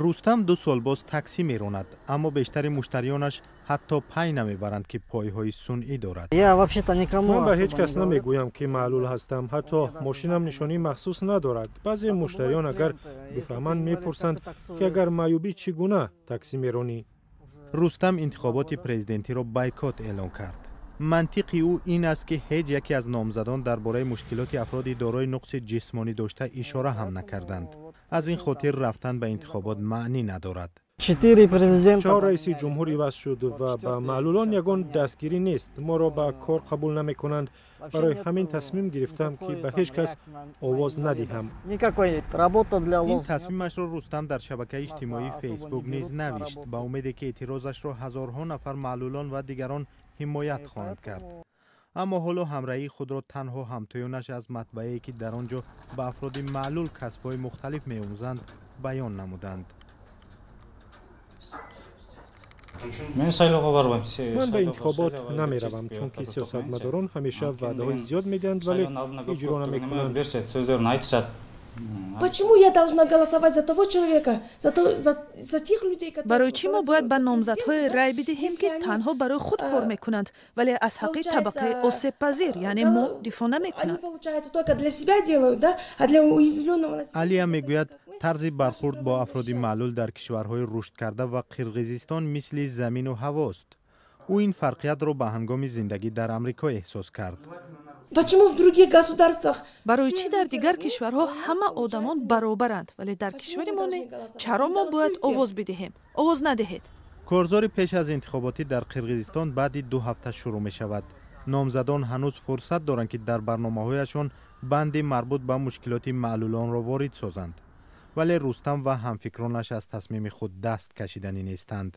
Рустам 2 сол боз таксӣ меронад, аммо бештари муштариёнаш ҳатто пай намебаранд, ки пойҳои сунъӣ дорад. Ман ба ҳеҷ кас намегӯям, ки маълул ҳастам. Ҳатто мошинам нишонии махсус надорад. Баъзе муштариён агар бифаҳманд, мепурсанд, ки агар маъюбӣ, чӣ гуна таксӣ меронӣ? Рустам интихоботи президентиро бойкот эълон кард. Мантиқи ӯ ин аст, ки ҳеҷ яке аз номзадон дар бораи мушкилоти афроди дорои нуқси ҷисмонӣ дошта ишора ҳам накарданд. Аз ин хотир рафтан ба интихобот маънӣ надорад. Чор раиси ҷумҳур иваз шуд ва ба маълулон ягон дастгирӣ нест. Моро ба кор қабул намекунанд. Барои ҳамин тасмим гирифтам, ки ба ҳеҷ кас овоз надиҳам. Ин тасмимашро Рустам дар шабакаи иҷтимоии Фейсбук низ навишт, ба умеде ки эътирозашро ҳазорҳо нафар маълулон ва дигарон ҳимоят хоҳанд кард. Аммо ҳоло ҳамраҳии худро танҳо ҳамтоёнаш аз матбаае, ки дар он ҷо ба афроди маълул касбҳои мухталиф меомӯзанд, баён намуданд. Ман ба интихобот намеравам, чунки сиёсатмадорон ҳамеша ваъдаҳои зиёд медиҳанд, вале иҷро намекунанд. Почему я должна голосовать за того человека, за тех людей, которые Барои чӣ мо бояд ба номзадҳое рай бидиҳем, ки танҳо барои худ кор мекунанд, вале аз ҳаққи табақаи осебпазир, яъне мо, дифоъ намекунанд? Только для себя делают, да, а для уязвленного Алия мегӯяд, тарзи бархурд бо афроди маълул дар кишварҳои рушдкарда ва Қирғизистон мисли замину ҳавост. Ӯ ин фарқиятро ба ҳангоми зиндагӣ дар Амрико эҳсос кард. Почему в других государствах Барои чӣ дар дигар кишварҳо ҳама одамон баробаранд, вале дар кишвари мо не? Чаро мо бояд овоз бидиҳем? Овоз надиҳед. Корзори пеш аз интихоботӣ дар Қирғизистон баъди 2 ҳафта шурӯъ мешавад. Номзадон ҳанӯз фурсат доранд, ки дар барномаҳояшон банди марбут ба мушкилоти маълулонро ворид созанд, вале Рустам ва ҳамфикронаш аз тасмими худ даст кашиданӣ нестанд.